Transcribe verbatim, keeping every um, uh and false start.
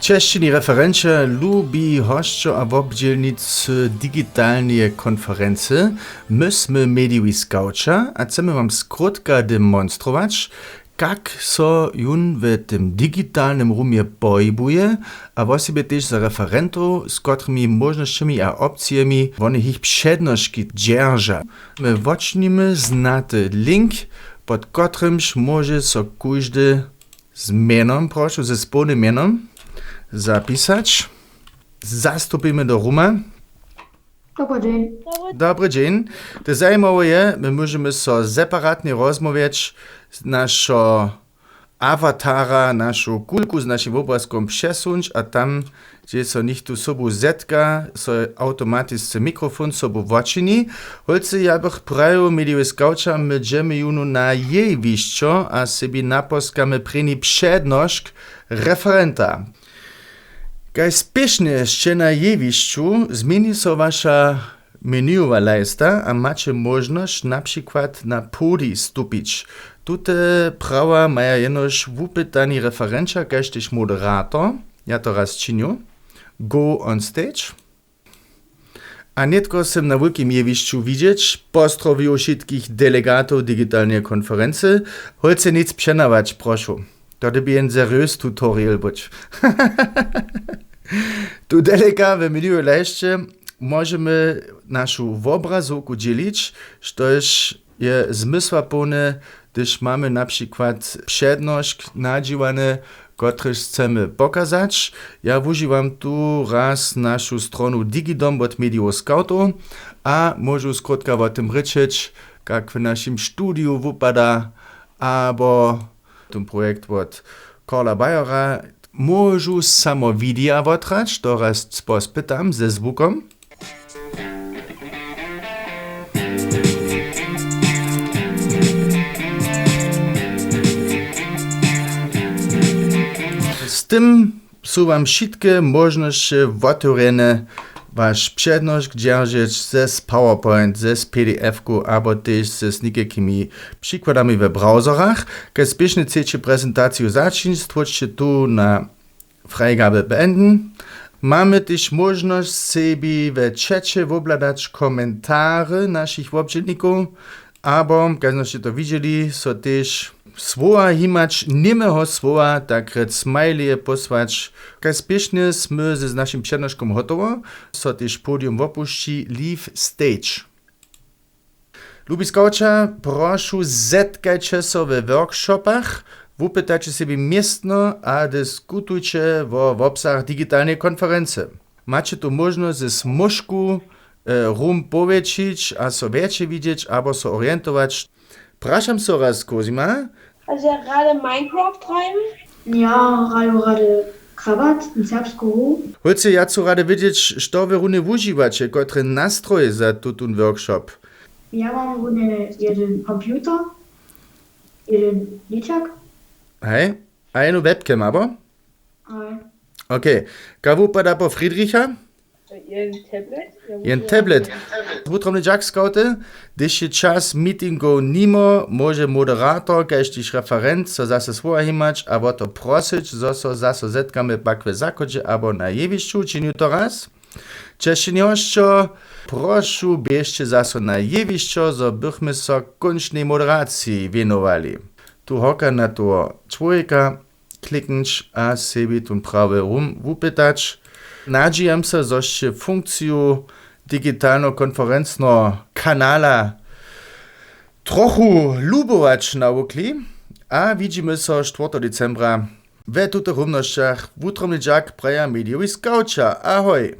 Česćeni referenća, lubi hosćo a wobdźělnicy digitalneje konferency, my smy medijowi skawća a chcemy wam skrótka demonstrować, kak so jón w tym digitalnym rumje pohibuje, a wosebje tež za referentow, z kotrymi móžnosćemi a opcijemi wone jich přednoški dźerža. My wočinimy znaty link, pod kotrymž móže so kóždy z mjenom, prošu, z połnym mjenom zapisać. Zastupimy do Ruma. Dobry dźeń. Dobry dźeń. To zajimawe je, my móžemy so separatnje rozmołwjeć, našo awatara, našu kulku z našim wobrazkom přesuńć a tam, hdźež so něchtó sobu zetka, so awtomatisce mikrofon sobu wočini. Holcy, ja bych prajił, medijowi skawća, my dźemy jónu na jewišćo a sebi naposkamy prěni přednošk referenta. Kaž spěšnje sće na jewišću, změni so waša menujowa lajsta a maće móžnosć na přikład na podij stupić. Tute prawa maja jenož wupytani referenća kaž tež moderator. Ja to raz činju. Go on stage. A nětko sym na wulkim jewišću widźeć, pozdrowił wšitkich delegatow digitalneje konferency. Holcy, nic přenawać, prošu. To dyrbi jen seriös tutorial być. Tu deleka w menuju lajsće móžemy našu wobrazowku dźělić, štož je zmysłapołne, hdyž mamy na přikład přednošk nadźěłane, kotryž chcemy pokazać. Ja wužiwam tu raz našu stronu Digidom wot Medijow Scoutow a móžu skrótka wo tym rěčeć, kak w našim studiju wupada, abo tón projekt wot Karla Bayera. Móžu samo widea wotrać, to raz pospytam ze zwukom. Z tym su wam wšitke móžnosće wotewrjene, waš přednošk dźeržeć zes PowerPoint, zes PDF-ku abo tež zes někajkimi přikładami we browserach. Kaž spěšnje chceće prezentaciju začińć, stwóčće tu na Freigabe beenden. Mamy tež móžnosć sebi we chate wobhladać komentary našich wobdźělnikow, abo, kaž sće to widźeli, so tež słowa jimać němeho słowa, tak rjec smajleje pósłać. Kaž spěšnje smy z našim přednoškom hotowo, so tež podium wopušći, leave stage. Lubi skawća, prošu, zetkajće so we workshopach, wupytajće sebi městno a diskutujće wo wobsah digitalneje konferency. Maće tu móžnosć z myšku, e, rum powjetšić a so wjetše widźeć abo so orientować. Prašam so raz, Cosima. Also ja, gerade Minecraft rein. Ja, raju rady krabat, serbsku hru. Holcy, ja chcu rady wědźeć, što wy runje wužiwaće, kotre nastroje za tutón workshop? Ja mam runje jedyn computer, jedyn ličak. Hej, a jednu webcam, abo? Hej. Okay, ka wupada po Friedricha? Jen tablet. Jen tablet. Wutrobny dźak, skawty. Hdyž je čas meetingow nimo, móže moderator kaž tež referent so zaso słowa jimać a wo to prosyć, zo so zaso zetkamy pak w zachodźe abo na jewišću. Činju to raz. Česćeni hosćo, prošu, běžće zaso na jewišćo, zo bychmy so kónčnej moderaciji wěnowali. Tu hoka na toho čłowjeka kliknć a sebi tón prawy rum wupytać. Nadźijam so, zo sće funkciju digitalno-konferencneho kanala trochu lubować nawukli a widźimy so štwórteho decembra we tutych rumnosćach. Wutrobny dźak praja medijowi skawća. Ahoj!